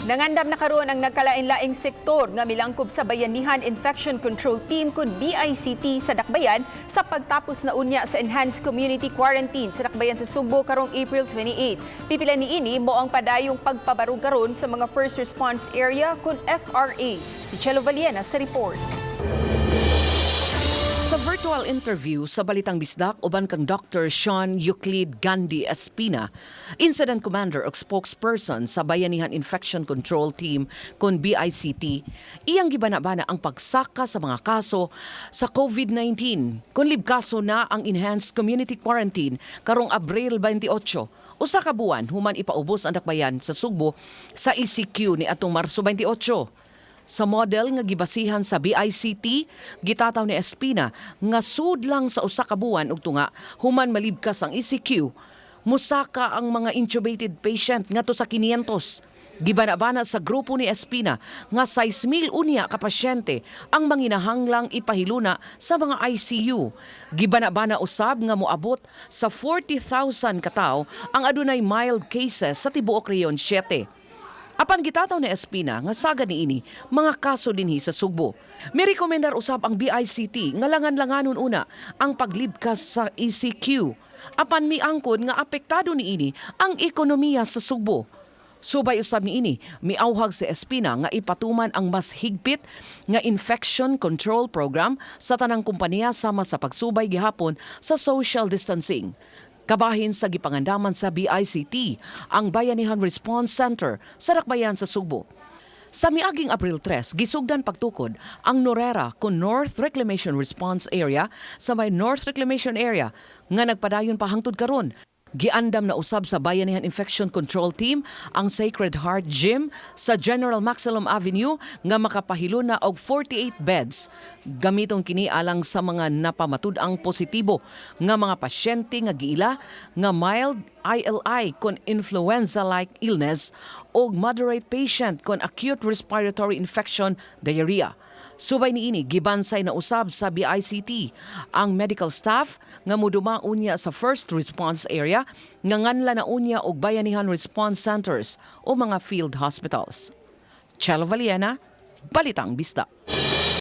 Nangandam na karon ang nagkalain-laing sektor nga milangkob sa Bayanihan Infection Control Team kun BICT sa Dakbayan sa pagtapos na unya sa Enhanced Community Quarantine sa Dakbayan sa Sugbo karong April 28. Pipila niini mao ang padayong pagpabarog karon sa mga First Response Area kun FRA. Si Chelo Valiena sa report. Sa virtual interview sa Balitang Bisdak uban kang Dr. Sean Euclid Gandhi Espina, Incident Commander ug spokesperson sa Bayanihan Infection Control Team kon BICT, iyang gibana-bana ang pagsaka sa mga kaso sa COVID-19. Kung libkaso na ang Enhanced Community Quarantine karong Abril 28, usa ka buwan human ipaubos ang Dakbayan sa Sugbo sa ECQ ni atong Marso 28. Sa model nga gibasihan sa BICT, gitataw ni Espina nga sud lang sa usa ka buwan ug tunga human malibkas ang ECQ, musaka ang mga intubated patient ngadto sa 500. Gibana-bana sa grupo ni Espina nga 6,000 unya ka pasyente ang manginahanglang ipahiluna sa mga ICU. Gibana-bana usab nga moabot sa 40,000 katawo ang adunay mild cases sa tibuok Rehiyon 7. Apan gitataw ni Espina nga sagad niini mga kaso dinhi sa Sugbo. Mirekomendar usab ang BICT nga langan-langanon una ang paglibkas sa ECQ. Apan miangkon nga apektado niini ang ekonomiya sa Sugbo. Subay usab niini, miauhag si Espina nga ipatuman ang mas higpit nga infection control program sa tanang kompanya sama sa pagsubay gihapon sa social distancing. Kabahin sa gipangandaman sa BICT ang Bayanihan Response Center sa Dakbayan sa Sugbo. Sa miaging Abril 3, gisugdan pagtukod ang Norera kon North Reclamation Response Area sa may North Reclamation Area nga nagpadayon pa hangtod karon. Giandam na usab sa Bayanihan Infection Control Team ang Sacred Heart Gym sa General Maxilom Avenue nga makapahiluna og 48 beds. Gamiton kini alang sa mga napamatud-ang positibo nga mga pasyente nga giila nga mild ILI kon influenza-like illness o moderate patient kon acute respiratory infection diarrhea. Subay niini, gibansay na usab sa BICT ang medical staff nga muduma unya sa first response area nga nganla na unya og Bayanihan Response Centers o mga field hospitals. Chelo Valiena, Balitang Bisdak.